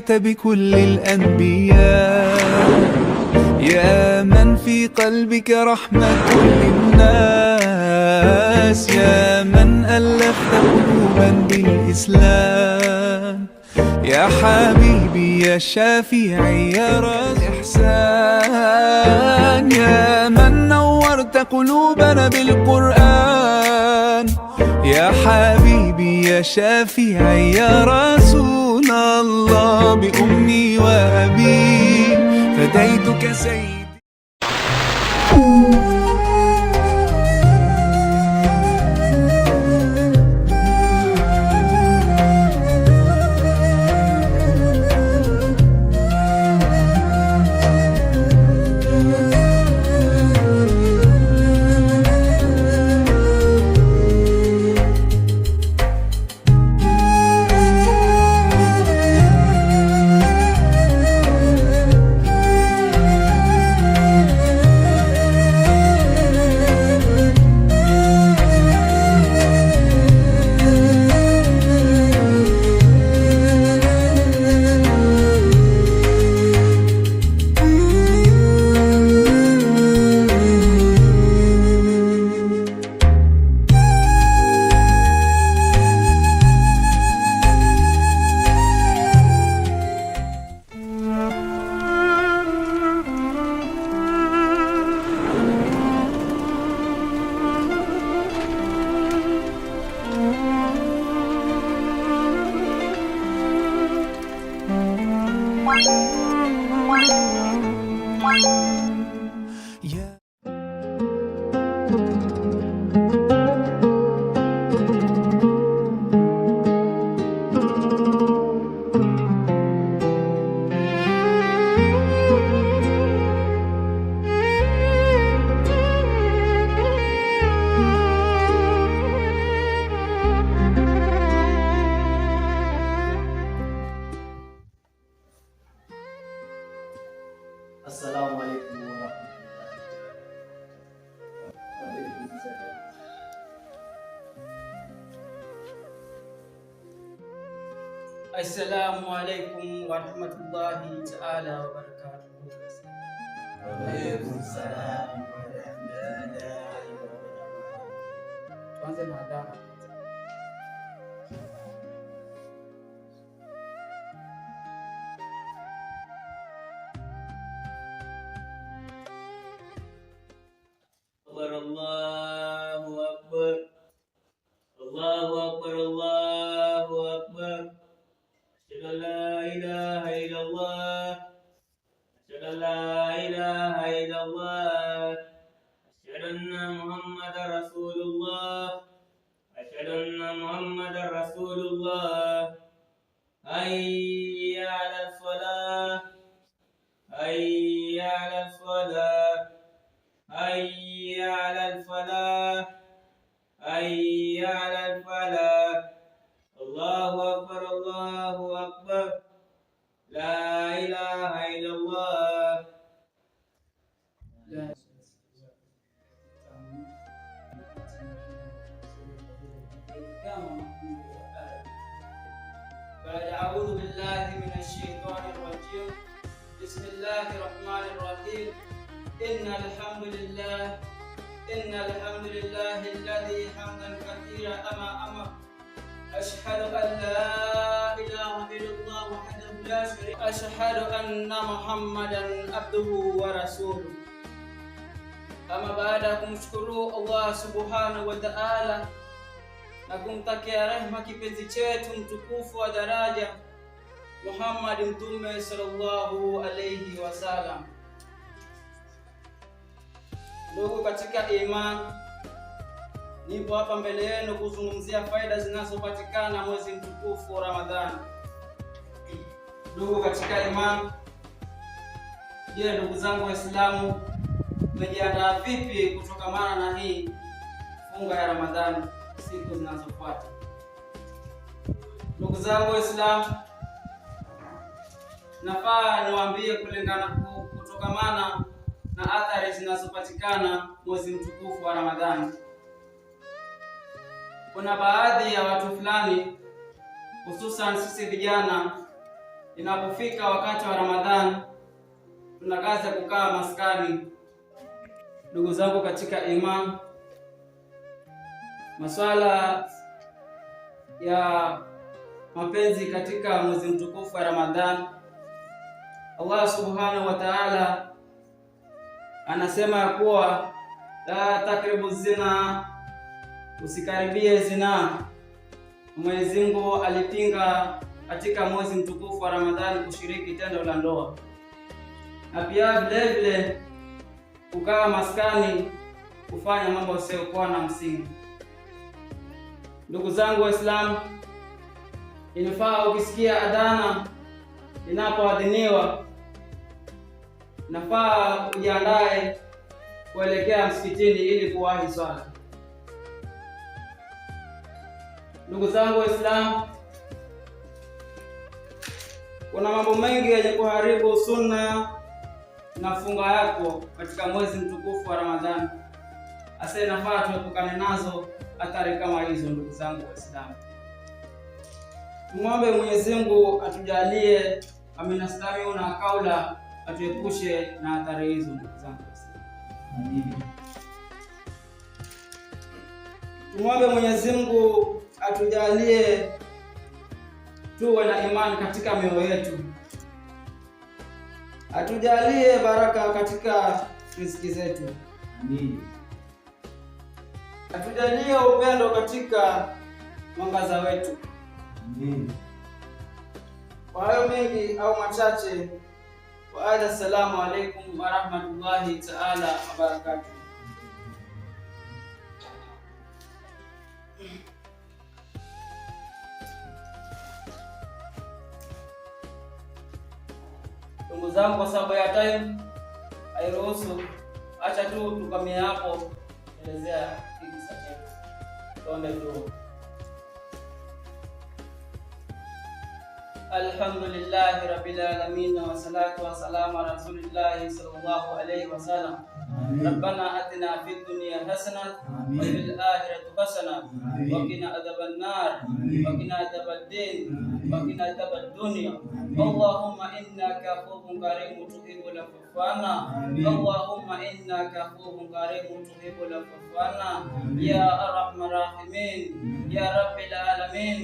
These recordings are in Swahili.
اصطفيت بكل الأنبياء. يا من في قلبك رحمة للناس، يا من ألفت قلوبا بالإسلام. يا حبيبي يا شافعي يا رب إحسان، يا من نورت قلوبنا بالقرآن. يا حبيبي يا شافعي يا رسول الله، بأمي وأبي فديتك سيدي. يا Assalamu alaikum warahmatullahi wabarakatuh. Assalamu alaikum warahmatullahi taala wabarakatuh. Waalaikum salam warahmatullahi wabarakatuh. Tuanze na adhana. Akbar, Allahu Akbar, Allahu Akbar, Allahu Akbar. Ashhadu an la ilaha illallah, ashhadu an la ilaha illallah, ashhadu anna Muhammadar Rasulullah, ashhadu anna Muhammadar Rasulullah. Hayya 'ala salah, hayya 'ala salah. حي على الفلاح، حي على الفلاح. الله أكبر، الله أكبر، لا إله إلا الله. بعد أعوذ بالله من الشيطان الرجيم. بسم الله الرحمن الرحيم. إن الحمد لله، إن الحمد لله الذي حمدا كثيرا أما أمر. أشهد أن لا إله إلا الله وحده لا شريك، أشهد أن محمدا عبده ورسوله. Ama baada ya kumshukuru Allah subhanahu wa ta'ala na kumtakia rehma kipenzi chetu mtukufu wa daraja Muhammad Mtume sallallahu alayhi wasallam. Ndugu katika imani, nipo hapa mbele yenu kuzungumzia faida zinazopatikana mwezi mtukufu wa Ramadhani. Ndugu katika imani, je, ndugu zangu Waislamu, mmejiandaa vipi kutokamana na hii funga ya Ramadhani siku zinazofuata? Ndugu zangu Waislamu, nafaa niwaambie kulingana kutokamana na athari zinazopatikana mwezi mtukufu wa Ramadhani. Kuna baadhi ya watu fulani, hususan sisi vijana, Inapofika wakati wa Ramadhan tunakaza kukaa maskani. Ndugu zangu katika iman, maswala ya mapenzi katika mwezi mtukufu wa Ramadhan, Allah subhanahu wa ta'ala anasema ya kuwa la takribu zina, usikaribie zina. Mwenyezi Mungu alipinga katika mwezi mtukufu wa Ramadhani kushiriki tendo la ndoa, na pia vile vile kukaa maskani kufanya mambo yasiyokuwa na msingi. Ndugu zangu Waislamu, inafaa ukisikia adhana inapoadhiniwa, inafaa ujiandae kuelekea msikitini ili kuwahi swala. Ndugu zangu Waislamu, kuna mambo mengi yenye kuharibu sunna na funga yako katika mwezi mtukufu wa Ramadhani. Asa inafaa tuepukane nazo athari kama hizo. Ndugu zangu Waislamu, tumwombe Mwenyezi Mungu atujalie aminastamiu na kaula, atuepushe na athari hizo. Ndugu zangu Waislamu, tumwombe Mwenyezi Mungu atujalie tuwe na imani katika mioyo yetu, atujalie baraka katika riziki zetu, atujalie upendo katika mwangaza wetu. Kwa hayo mengi au machache, wa ada, assalamu alaikum warahmatullahi taala wabarakatuh. Ndugu zangu, kwa sababu ya time hairuhusu, acha tu tukamie hapo, elezea kisa chetu, tuombe tu. Alhamdulillahi rabbil alamin wassalatu wassalamu ala rasulillahi sallallahu alayhi wasallam. Rabbana atina fid dunya hasana wa fil akhirati hasana wa qina adhaban nar wa qina adhabad din wa qina adhabad dunya. Allahumma innaka afuwwun karimun tuhibbul afwa anna. Allahumma innaka afuwwun karimun tuhibbul afwa anna. Ya arhamar rahimin, ya rabbil alamin,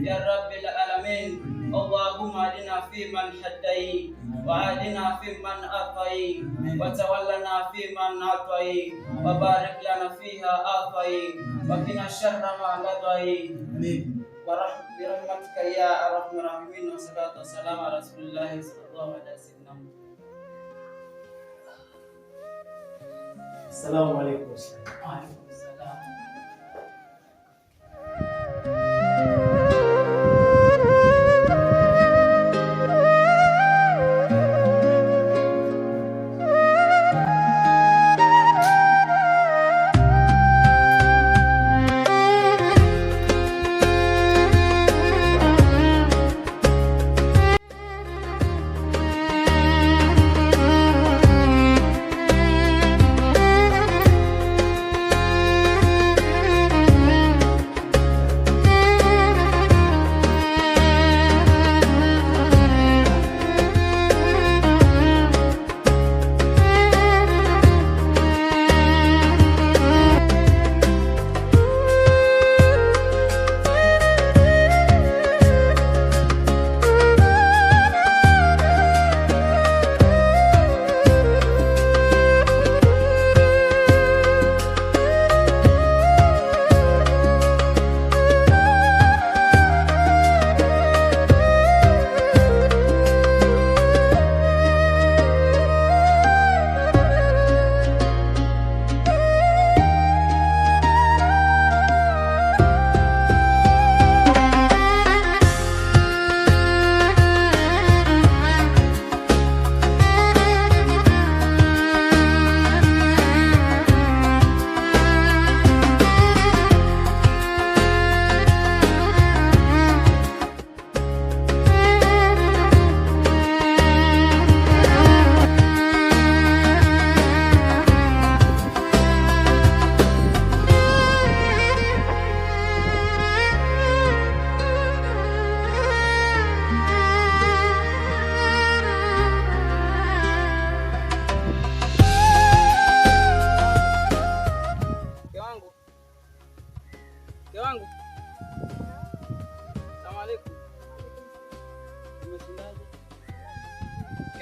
ya rabbil alamin. Allahumma adina fi man hadai wa adina fi man afai wa tawallana fi man atai wa barik lana fiha afai wa qina sharra ma qadai. Birahmatika ya arhamar rahimin. Wa salatu wassalamu ala rasulillahi sallallahu alaihi wasallam. Assalamu alaikum. Wa alaikum salam.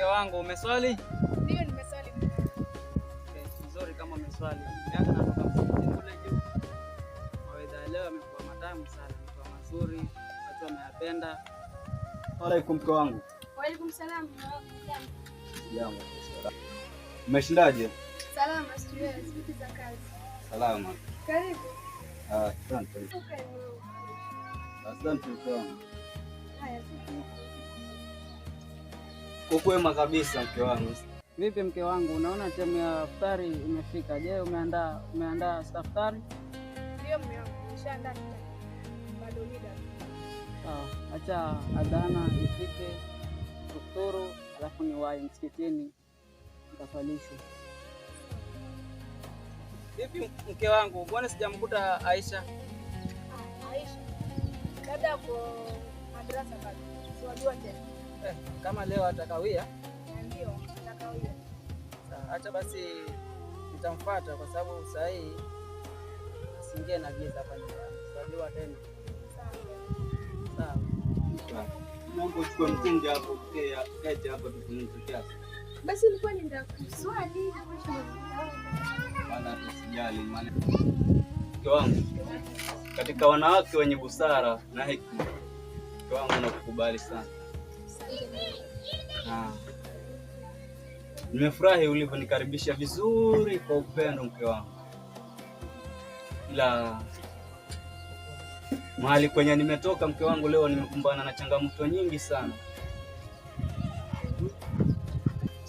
Mke wangu umeswali? Ndio, nimeswali. Okay, nzuri kama umeswali. Miaka natoka msikitini kule juu. Mawaidha leo yamekuwa matamu sana, yamekuwa mazuri, watu wameyapenda. Alaikum mke wangu. Wa alaikum salam. Jambo. Umeshindaje? Salama, siwezi. Vipi za kazi? Salama. Karibu. Asante. Asante mke wangu. Haya, Kukwema kabisa mke wangu. Vipi mke wangu, unaona timu ya iftari imefika. Je, umeandaa iftari? Ndio mume wangu, nimeshaandaa kila kitu. Bado mida. Sawa, acha adhana ifike tufuturu, alafu niwahi msikitini nikaswalishe. Vipi mke wangu, mbona sijamkuta Aisha? Aisha labda kwa madrasa bado. Siwajua tena. Kama leo atakawia? Ndio, atakawia. Sawa, acha basi nitamfuata kwa sababu saa hii asiingie na giza hapa nyumbani. Siwajua tena. Sawa. Sawa. Naomba uchukue mtungi hapo, kete hapo tuzungumze kiasi. Basi nilikuwa nenda kuswali. Wala tusijali maana mke wangu, katika wanawake wenye busara na hekima, mke wangu nakukubali sana. Nimefurahi ulivyonikaribisha vizuri kwa upendo mke wangu. Ila mahali kwenye nimetoka mke wangu, leo nimekumbana na changamoto nyingi sana.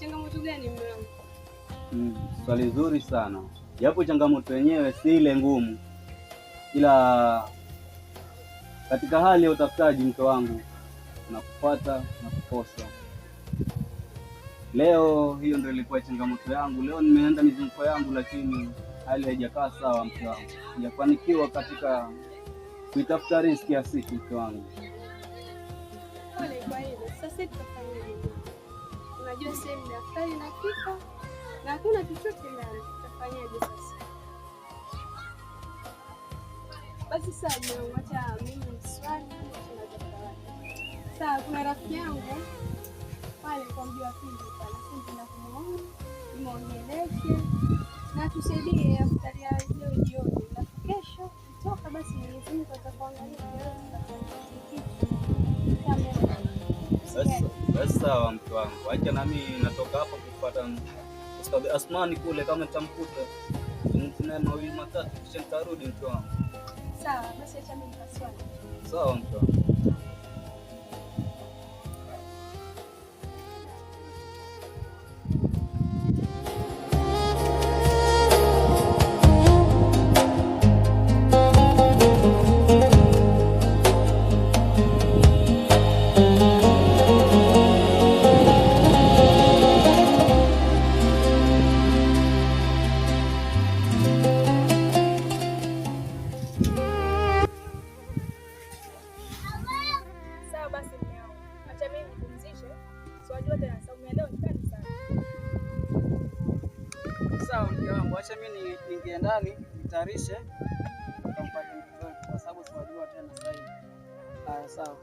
Changamoto gani mume wangu? Swali zuri sana. Japo changamoto yenyewe si ile ngumu, ila katika hali ya utafutaji mke wangu, nakupata na kukosa. Leo hiyo ndio ilikuwa changamoto yangu. Leo nimeenda mizunguko yangu, lakini hali haijakaa sawa mke wangu. Sijafanikiwa katika kuitafuta riziki ya siku mke wangu. Pole kwa hilo. Sasa tutafanyaje? Unajua sehemu ya iftari inafika na hakuna chochote ndani. Tutafanyaje sasa? Basi sasa acha mimi niswali tunatafuta wapi. Sawa, kuna rafiki yangu pale kwa mji wa pili pale, sisi kumuona, nimuongeleshe na tusaidie iftari ya leo jioni. Alafu kesho kutoka basi Mwenyezi Mungu atakuangalia kitu. Basi sawa mke wangu, acha nami natoka hapa kufuata Ustadh Asmani kule, kama nitamkuta tuna mawili matatu kisha nitarudi mke wangu. Sawa, basi acha mimi nikaswali. Sawa mke wangu. Sawa mke wangu, acha mimi niingie ndani nitayarishe nikampate mtoto wetu kwa sababu siwajua tena sasa hivi. Haya, sawa.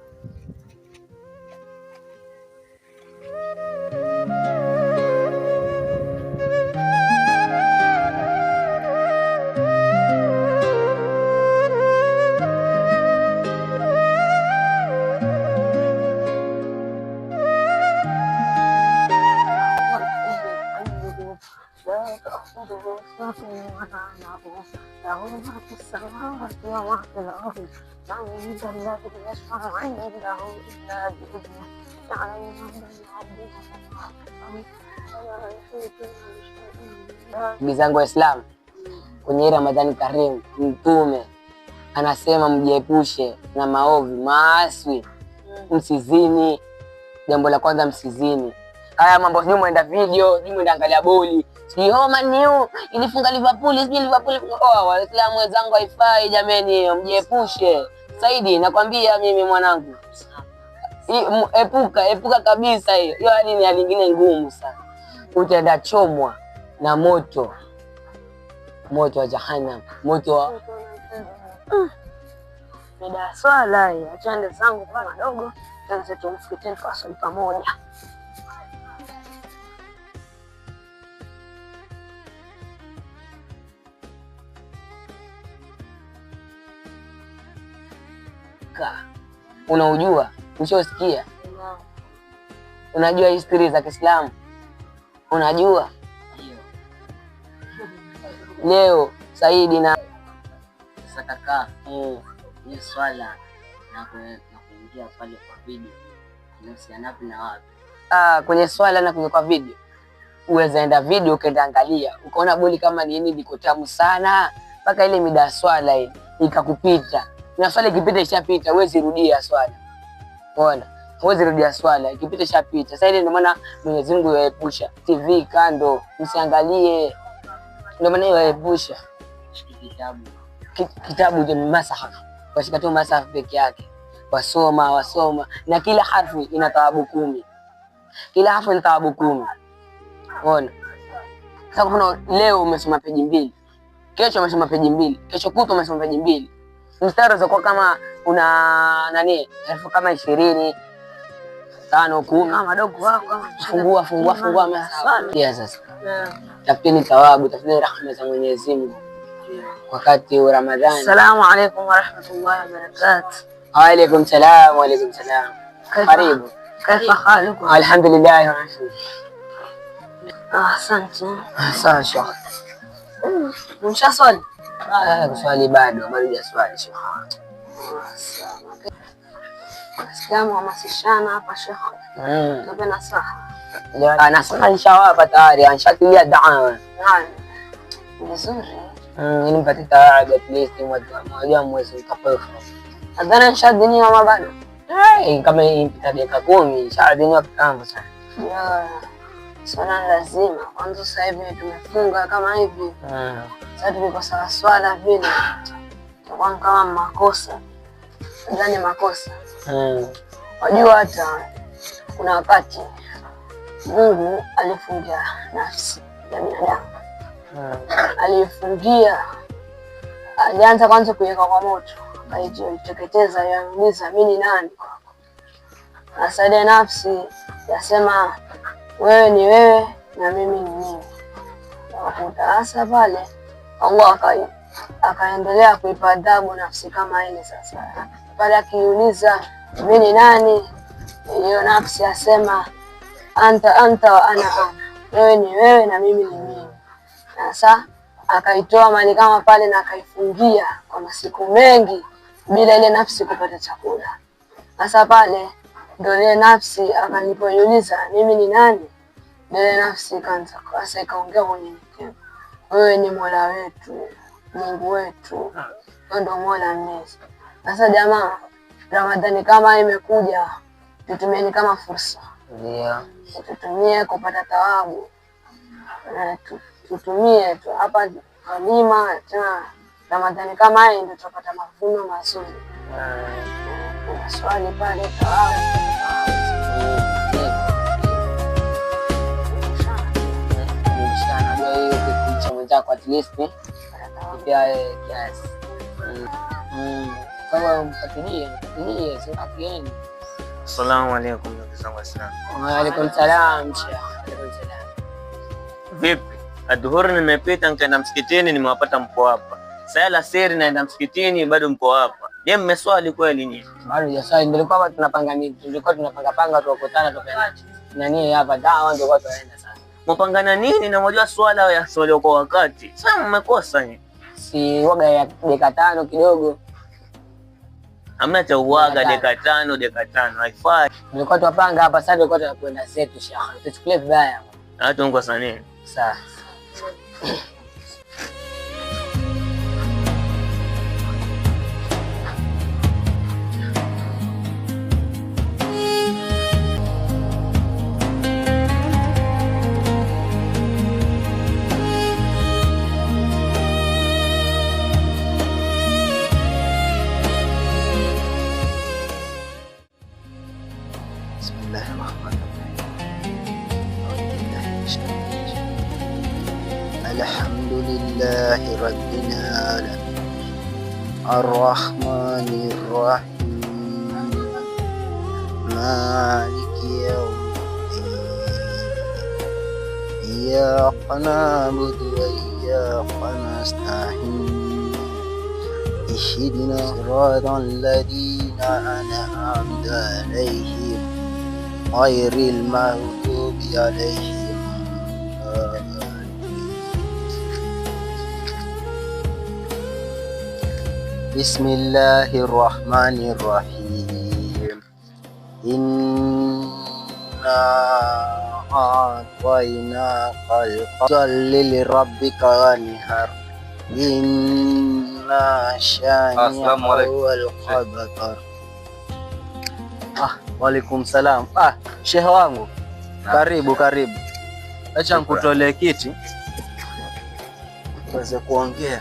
Ndugu zangu Waislamu, kwenye Ramadhani Karimu Mtume anasema mjiepushe na maovu, maaswi, msizini. Jambo la kwanza, msizini. Haya mambo sijui mwenda video, sijui mwenda angalia boli, sijui oh Man U ilifunga Liverpool, sijui Liverpool. Oh, Waislamu wenzangu, haifai jameni, mjiepushe. Saidi, nakwambia mimi mwanangu, epuka, epuka kabisa hiyo. Hiyo hali ni hali nyingine ngumu sana. Utaenda chomwa na moto, moto wa jahannam, moto wa Mida swala hii, achande zangu kwa madogo, tena sisi msikitini fasali pamoja. Maka unaujua? Ushosikia? Unajua history za Kiislamu? Unajua? Leo Saidi na Sasa kaka, hiyo swala na kuingia pale kwa video inahusiana wapi na wapi? Kwenye swala na kwenye kwa video, uweza enda video ukaenda angalia ukaona boli kama nini liko tamu sana mpaka ile mida ya swala ile ikakupita, na swala ikipita ishapita, huwezi rudia swala. Unaona, huwezi rudia swala ikipita ishapita. Sasa ile ndio maana Mwenyezi Mungu yaepusha TV kando, msiangalie, ndio maana yaepusha Kitabu kitabu cha masahaf, washika tu masahaf peke yake, wasoma wasoma, na kila harfi ina thawabu 10, kila harfi ina thawabu 10. Unaona? Sasa kwa mfano leo umesoma peji 2, kesho umesoma peji 2, kesho kutwa umesoma peji 2, mstari utakuwa kama una nani elfu kama 20 5 10. Madogo wako Fungua fungua fungua masahaf. Yes, sasa tafuteni thawabu, tafuteni rahma za Mwenyezi Mungu wakati wa Ramadhani. Assalamu alaikum warahmatullahi wabarakatuh. Waalaikum salam, waalaikum salam. Karibu. Kaifa halukum? Alhamdulillah. Asante. Sawa shekh. Mshaswali? Kuswali bado, bado hujaswali shekh. Waislamu hamasishana hapa shekh. Tupe nasaha. Nasaha nishawapa tayari, nishatilia daa. Naam. Vizuri. Ili mpate thawabu at least mwajua mwezi mtukufu. Adhana nishadiniwa ama bado? Kama impita dakika 10 nishadiniwa kitambo sana. Swala lazima kwanza. Sasa hivi tumefunga kama hivi, sasa tukikosa swala vile itakuwa kama makosa, nadhani makosa. Wajua hata kuna wakati Mungu alifungia nafsi ya binadamu, alifungia, alianza kwanza kuiweka kwa moto, akaiteketeza, yauliza mimi ni nani kwako? Sasa ile nafsi yasema wewe ni wewe na mimi ni mimi. Wakuta hasa pale Allah akaendelea kuipa adhabu nafsi kama ile. Sasa pale akiuliza mimi ni nani, hiyo nafsi asema anta anta wa ana ana, wewe ni wewe na mimi ni mimi. Sasa akaitoa mali kama pale na akaifungia kwa masiku mengi bila ile nafsi kupata chakula. Sasa pale ndio ile nafsi akanipoiuliza mimi ni nani, ndio ile nafsi ikaanza sasa ikaongea kwa unyenyekevu, wewe ni Mola wetu, Mungu wetu, wewe ndio Mola mlezi. Sasa jamaa, Ramadhani kama imekuja, tutumieni kama fursa. Ndio. Tutumie kupata thawabu. Tutumie tu hapa walima tena. Ramadhani kama hii ndio tutapata mavuno mazuri. Kuna swali pale thawabu. Unajua hiyo kitu mwenzako at least pia kiasi. Kama mfuatilie, mfuatilie, sio kigeni. Assalamu alaikum ndugu zangu Waislamu. Wa alaikum salam Sheikh. Wa alaikum salam. Vipi? Adhuhuri nimepita nikaenda msikitini nimewapata mko hapa. Sasa alasiri naenda msikitini bado mko hapa. Je, mmeswali kweli nyinyi? Bado hujaswali, ndio tulikuwa tunapanga nini? Tulikuwa tunapanga panga tukakutana tukaenda. Nani hapa dawa ndio kwa tunaenda sasa. Mpangana nini na mwajua swala ya swali kwa wakati? Sasa mmekosa nyinyi. Si waga ya dakika 5 kidogo. Hamna cha uwaga dakika 5, dakika 5 haifai. Nilikuwa tunapanga hapa sasa, tulikuwa tunakwenda zetu Sheikh. Tuchukulie vibaya. Hata ungo nini? Sawa. Alhamdulillahi rabbil alamin arrahmanir rahim maliki yawmiddin iyyaka na'budu wa iyyaka nasta'in ihdina siratal ladzina أنعمت عليهم غير المغضوب عليهم ولا الضالين. بسم الله الرحمن الرحيم. إنا أعطيناك الكوثر فصل لربك وانحر إن شانئك Assalamu alaikum. هو الأبتر. Ah, waalaikum salam. Ah, shehe wangu, karibu karibu. Acha nikutolee kiti tuweze kuongea.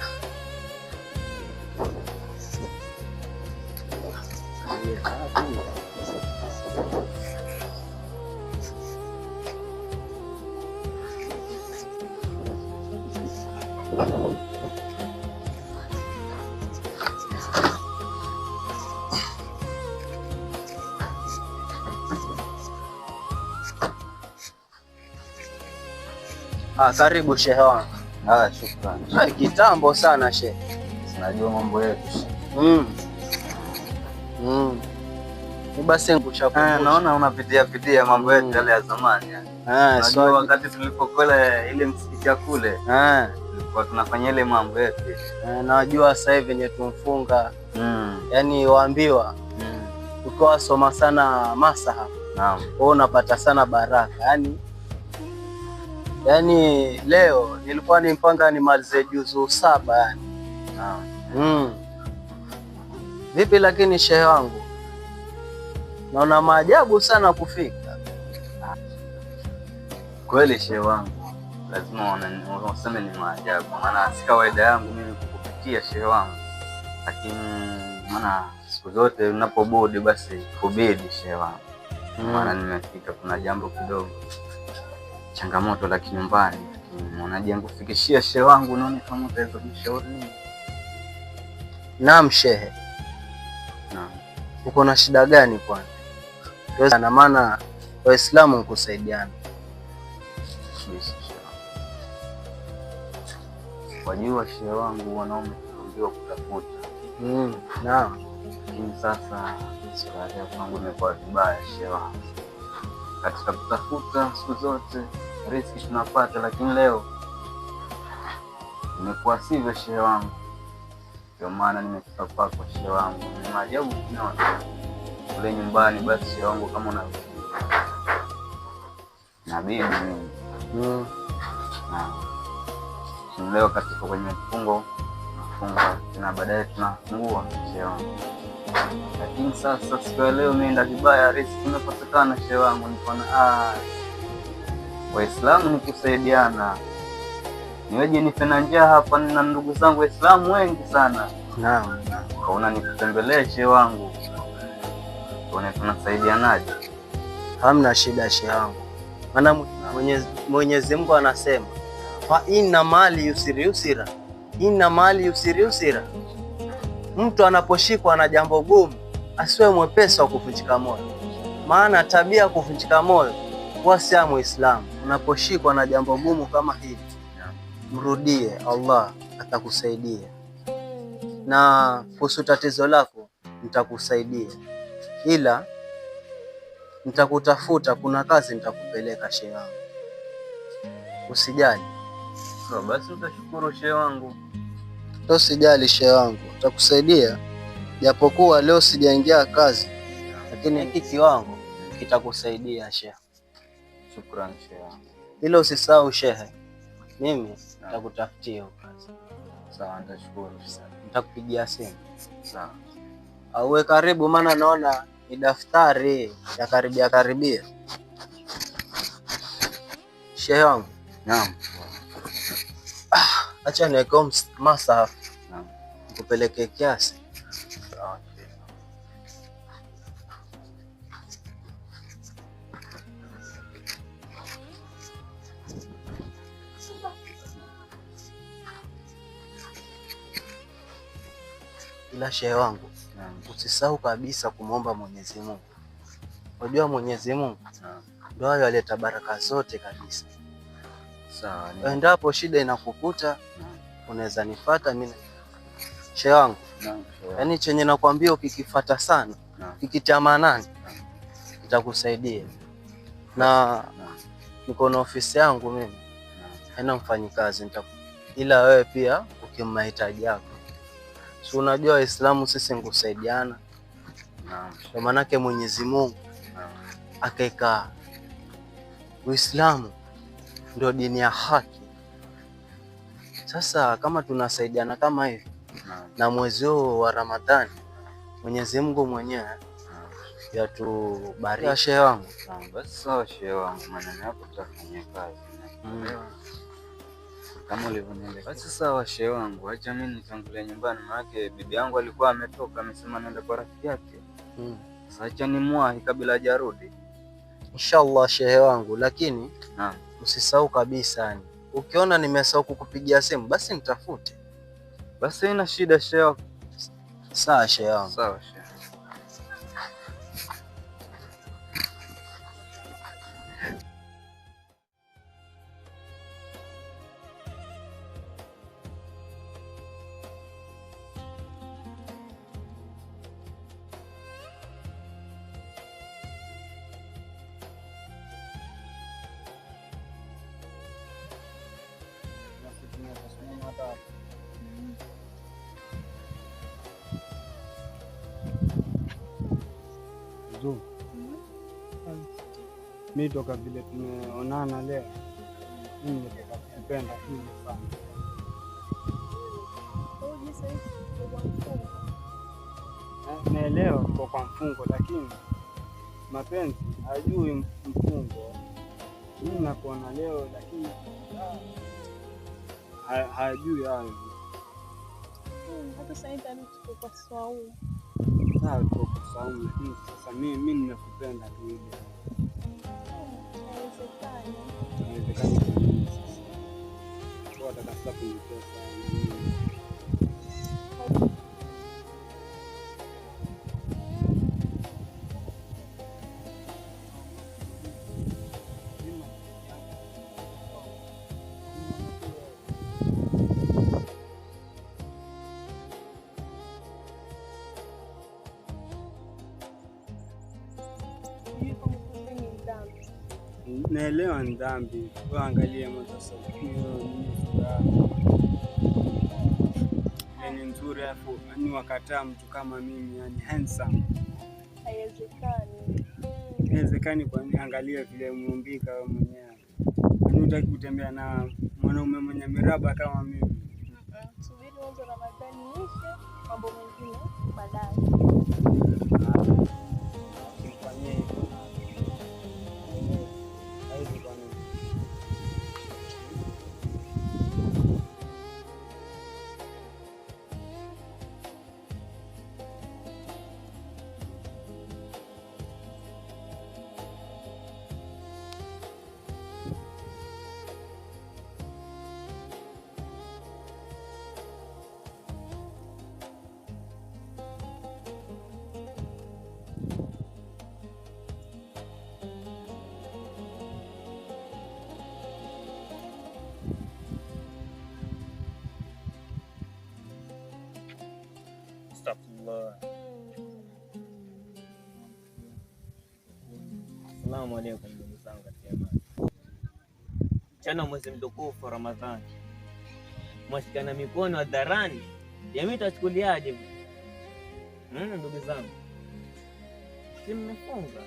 Ah, karibu shehe wangu. Ah, shukrani. Ah, kitambo sana shehe. Sinajua mambo yetu. Ni basi Ah, naona unapitia pitia mambo yetu yale ya zamani. Ah, Unajua swali. wakati tulipokuwa ile msikiti ya kule, tulikuwa tunafanya ile mambo yetu. Najua sasa hivi yenye tumfunga. Yaani waambiwa ukiwa wasoma sana masaha, Naam. wewe unapata sana baraka. Yaani leo nilikuwa nimpanga nimalize juzuu 7 yani. Naam. Vipi lakini shehe wangu? Naona maajabu sana kufika. Kweli shehe wangu, lazima useme ni maajabu, maana si kawaida yangu mimi kukupitia shehe wangu, lakini maana siku zote unapobudi basi kubidi shehe wangu. Maana nimefika, kuna jambo kidogo changamoto la kinyumbani, lakini mwonaje nikufikishia shehe wangu, naone kama utaweza kunishauri nini. Naam shehe. Naam. Uko na shida gani kwani? Na maana Waislamu kusaidiana. Wajua shehe wangu, wanaume tuliambiwa kutafuta. Naam. Lakini sasa siku ya leo kwangu imekuwa vibaya shehe wangu. Katika kutafuta siku zote riziki tunapata, lakini leo imekuwa sivyo shehe wangu. Ndio maana nimefika kwako shehe wangu. Ni maajabu kuniona kule nyumbani. Basi shehe wangu, kama unavyojua na bibi mimi. Na leo katika kwenye mfungo tunafunga tena, baadaye tunafungua shehe wangu. Lakini sasa siku ya leo imeenda vibaya, riziki imekosekana shehe wangu. Nikaona Waislamu ni kusaidiana, niweje nife na njaa hapa na ndugu zangu Waislamu wengi sana. Naam. Kaona nikutembelee shehe wangu, tuone tunasaidianaje. Hamna shida shehe wangu, maana Mwenyezi Mungu anasema fa inna mali yusri yusira, inna mali yusri yusira. Mtu anaposhikwa na jambo gumu asiwe mwepesi wa kuvunjika moyo, maana tabia ya kuvunjika moyo huwa si ya Muislamu. Unaposhikwa na jambo gumu kama hili, mrudie Allah, atakusaidia. Na kuhusu tatizo lako nitakusaidia, ila nitakutafuta, kuna kazi nitakupeleka shehe wangu, usijali. So, basi utashukuru shehe wangu. Usijali shehe wangu, nitakusaidia japokuwa leo sijaingia kazi, lakini hiki kiwango kitakusaidia shehe. Shukrani shehe wangu. Ila usisahau shehe, mimi nitakutafutia hiyo kazi. Sawa, nitashukuru sana. Nitakupigia simu. Sawa. Auwe karibu, maana naona ni daftari ya karibia karibia. Shehe wangu. Naam. Acha niweke masahafu. Naam. Nikupeleke kiasi. Sawa. Ila shehe wangu, usisahau kabisa kumwomba Mwenyezi Mungu. Unajua Mwenyezi Mungu ndio hayo aleta baraka zote kabisa. Sawa. Endapo shida inakukuta unaweza nifuata mimi. Shehe wangu, yaani chenye nakwambia ukikifuata sana Kikitia maanani itakusaidia. Na niko na ofisi yangu mimi, haina mfanyikazi, ila wewe pia ukimahitaji yako, si unajua Waislamu sisi nkusaidiana. Kwa maanake Mwenyezi Mungu akaeka Uislamu ndio dini ya haki. Sasa kama tunasaidiana kama hivi na mwezi huu wa Ramadhani, Mwenyezi Mungu mwenyewe yatubariki. Shehe wangu. Basi sawa shehe wangu, maneno yako tutafanyia kazi. Kama ulivyonielekeza. Basi sawa shehe wangu, acha mimi nitangulia nyumbani, maana bibi yangu alikuwa ametoka, amesema naenda kwa rafiki yake. Sasa acha nimwahi kabla hajarudi. Inshallah shehe wangu, lakini usisahau kabisa yani. Ukiona nimesahau kukupigia simu basi nitafute. Basi haina shida shehe wangu. Sawa shehe wangu. Sawa shehe. Mi toka vile tumeonana leo, mimi nimetoka kukupenda vile sana. Naelewa kwa mfungo, lakini mapenzi hajui mfungo. Mimi nakuona leo, lakini hajui hayo. Hata sasa hivi tuko kwa swaumu. Sawa, tuko kwa swaumu, lakini sasa mimi nimekupenda tu ile. Haiwezekani. Haiwezekani kwa nini sasa? Kwa wataka sasa kunitosa. Naelewa ni dhambi. Wewe angalia mwanzo sura yako ni nzuri, alafu ni wakataa mtu kama mimi, yani handsome. Haiwezekani. Haiwezekani kwa nini? Angalia vile umeumbika wewe mwenyewe. Yaani hutaki kutembea na mwanaume mwenye miraba kama mimi. Subiri mwanzo Ramadhani ishe, mambo mengine baadaye. Usifanyie hivyo. Astaghfirullah. Assalamu alaikum ndugu zangu katika imani. Mchana mwezi mtukufu wa Ramadhani, mwashikana mikono hadharani, jamii itachukuliaje? Ndugu zangu, si mmefunga?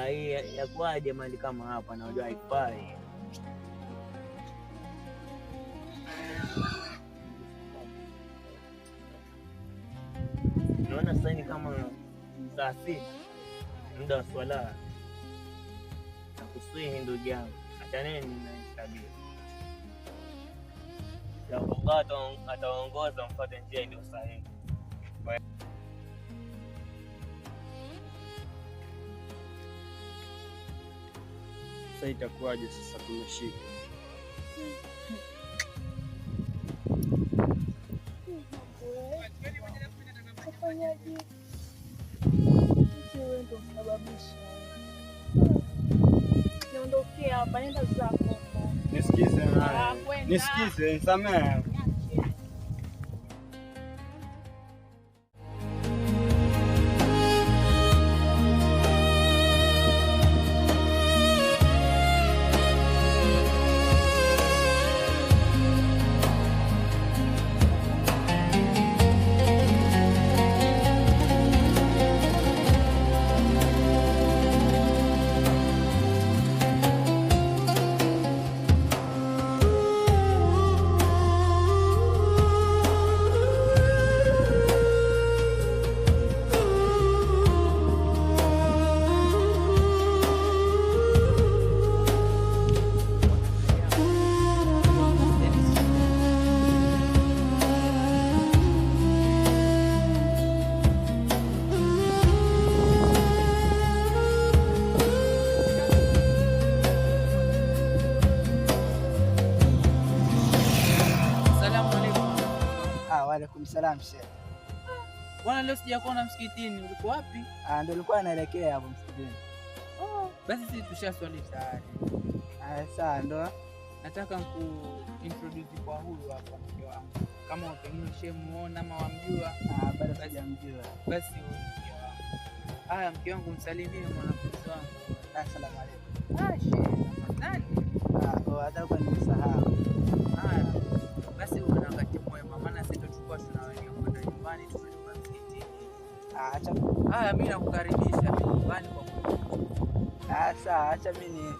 Hii yakuwaje mali kama hapa? Na unajua haifai. Naona sasa ni kama saa 6 muda wa swala. Nakusihi ndugu yangu, achaneni na tabia. Allah ataongoza mfuate njia iliyo sahihi. Sasa itakuwaje sasa tumeshika? Ufanyaje? Wewe ndio unasababisha. Niondokee hapa, nenda zako. Nisikize naye. Nisikize, nisamehe. Waalaikum salam sheikh. Bwana, leo sijakuona msikitini, ulikuwa wapi? Ah, ndio nilikuwa naelekea hapo msikitini. Oh, basi sisi tushaswali tayari. Ah, sawa ndo. Nataka niku introduce kwa huyu hapa mke wangu. Kama pengine ushemuona ama wamjua. Ah, bado sijamjua. Basi huyu mke wangu. Haya, mke wangu msalimie mwanafunzi wangu. Asalamu alaykum. Ah, sheikh. Nani? Ah, oh, hata kwa nimesahau. Haya. Basi uwe na wakati mwema, maana sisi tulikuwa tunawahi kwenda nyumbani, tumetoka msikitini. Ah, acha. Haya, mimi nakukaribisha nyumbani kwa. Ah, sawa, acha mimi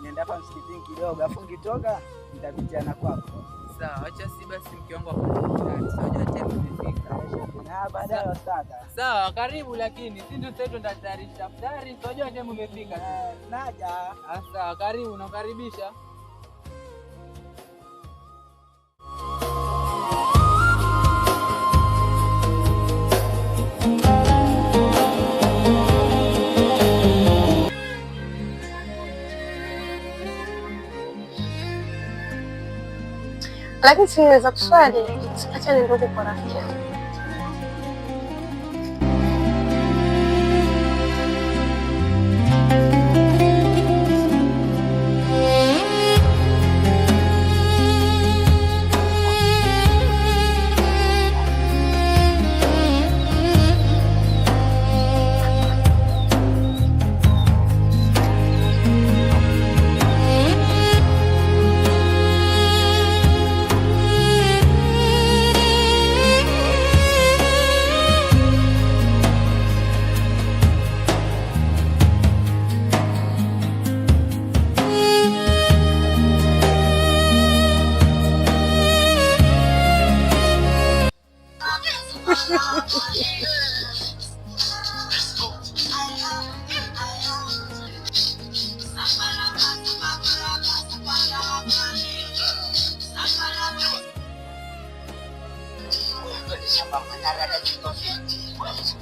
nienda hapa msikitini kidogo, afu nikitoka nitapitia na kwako. Sawa, acha si basi mke wangu akuje. Sio tena imefika. Na baadaye wasada. Sawa, karibu lakini si ndio sasa tutatayarisha iftari, sio tena imefika. Naja. Ah, sawa, karibu nakukaribisha. Lakini si nimeweza kuswali, acha niondoke kwa rafiki yangu.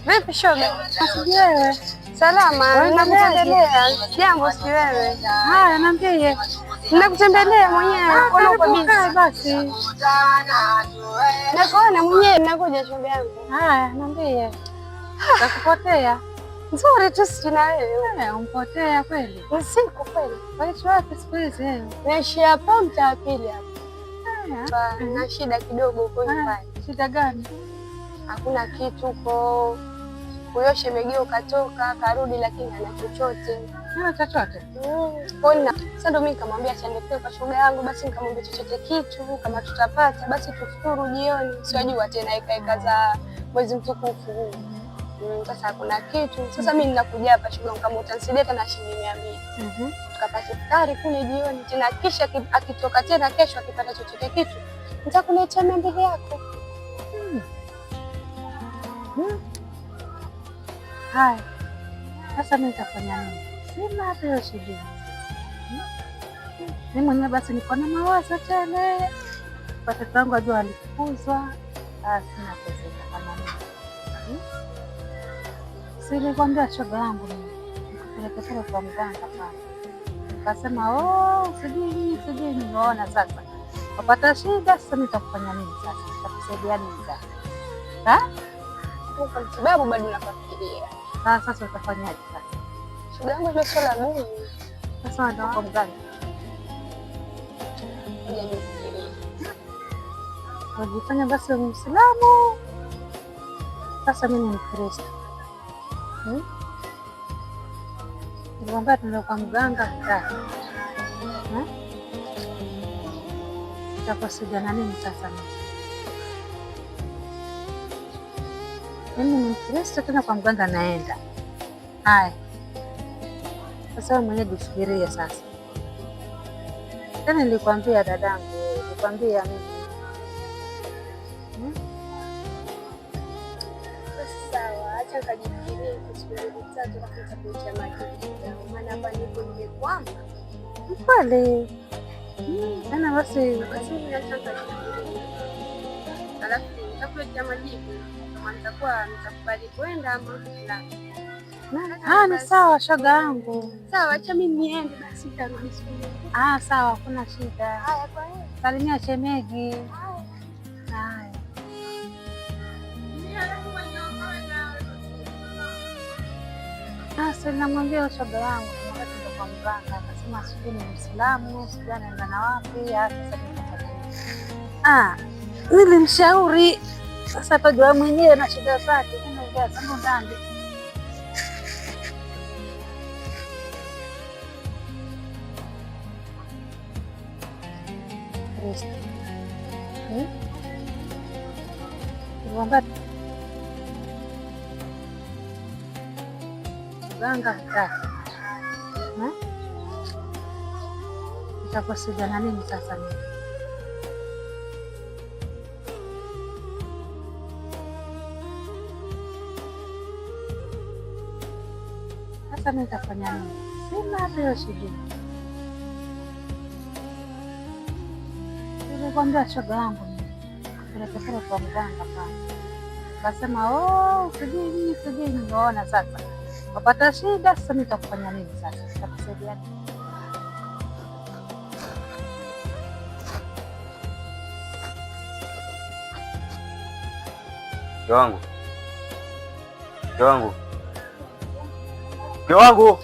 Vipi shoga? Sijui wewe. Salama, nakutembelea. Jambo, si wewe. Haya, niambie. Nakutembelea mwenyewe. Mbona uko busy? Basi. Nakuona mwenyewe, nakuja shoga yangu. Haya, niambie. Nakupotea. Nzuri tu, si na wewe. Umpotea kweli? Usiku kweli. Waishi wapi siku hizi wewe? Naishi hapa mtaa wa pili hapa. Na shida kidogo huko nyumbani. Shida gani? Hakuna kitu huko. Huyo shemegio katoka karudi, lakini hana chochote. Hana chochote? Kona. Sasa ndo mimi nikamwambia acha nipe kwa shoga yangu, basi nikamwambia chochote kitu kama tutapata basi tufuturu jioni. Siwajua tena eka za mwezi mtukufu huu. Sasa hakuna kitu. Sasa mimi ninakuja hapa shoga yangu, kama utanisaidia tena shilingi 200. Tukapata iftari kule jioni tena, kisha akitoka tena kesho akipata chochote kitu nitakuletea 200 yako. Haya, sasa mimi nitafanya nini? Sina hata hiyo shilingi. Mimi mwenyewe basi niko na mawazo tele. Watoto wangu wajua walifukuzwa. Sina pesa nitafanya nini? Si nilikwambia shoga yangu mimi nikupeleke pale kwa mganga pale. Nikasema oh, sijui nini, sijui nimeona sasa. Wapata shida, sasa nitakufanya nini sasa? Nitakusaidia nini sasa? Ha? Kwa matibabu bado nafikiria. Sasa utafanyaje sasa? Shoga yangu ile swala gumu. Sasa ndio kwa mganga. Hujanifikiria. Unajifanya basi wewe Muislamu. Sasa mimi ni Mkristo. Nilikwambia tuende kwa mganga kutaka. Nitakusaidia na nini sasa mimi? Mimi ni Mkristo tena kwa mganga naenda. Haya. Sasa wewe mwenyewe jifikirie sasa. Tena nilikwambia dadangu, nilikwambia mimi. Sawa, acha nikajifikirie siku mbili tatu alafu nitakuletea majibu. Maana hapa nipo nimekwama. Kweli. Tena basi basi acha nikajifikirie. Alafu nitakuletea majibu kama nitakuwa nitakubali kwenda ama la. Ah, ni sawa shoga yangu. Sawa, acha mimi niende basi nitarudi siku nyingine. Ah, sawa, hakuna shida. Haya, kwa hiyo. Salimia shemeji. Haya. Sasa namwambia shoga yangu wakati ndo kwa mganga, akasema sijui ni Muislamu, sijui anaenda na wapi. Ah, sasa nitafanya nini? Ah, nilimshauri sasa, atajua mwenyewe na shida zake. Mimi naongea zangu ndani. Kristo. Hmm? Nilimwambia mganga hutaki. Hmm? Nitakusaidia na nini sasa mimi? Sasa mimi nitafanya nini? Sina hata hiyo shughuli. Nilikwambia shoga yangu mimi, peleke pale kwa mganga pale. Akasema oh, sijui nini sijui nimeona sasa. Wapata shida sasa, mimi nitakufanya nini sasa? Nitakusaidia nini? Mke wangu, mke wangu, mke wangu.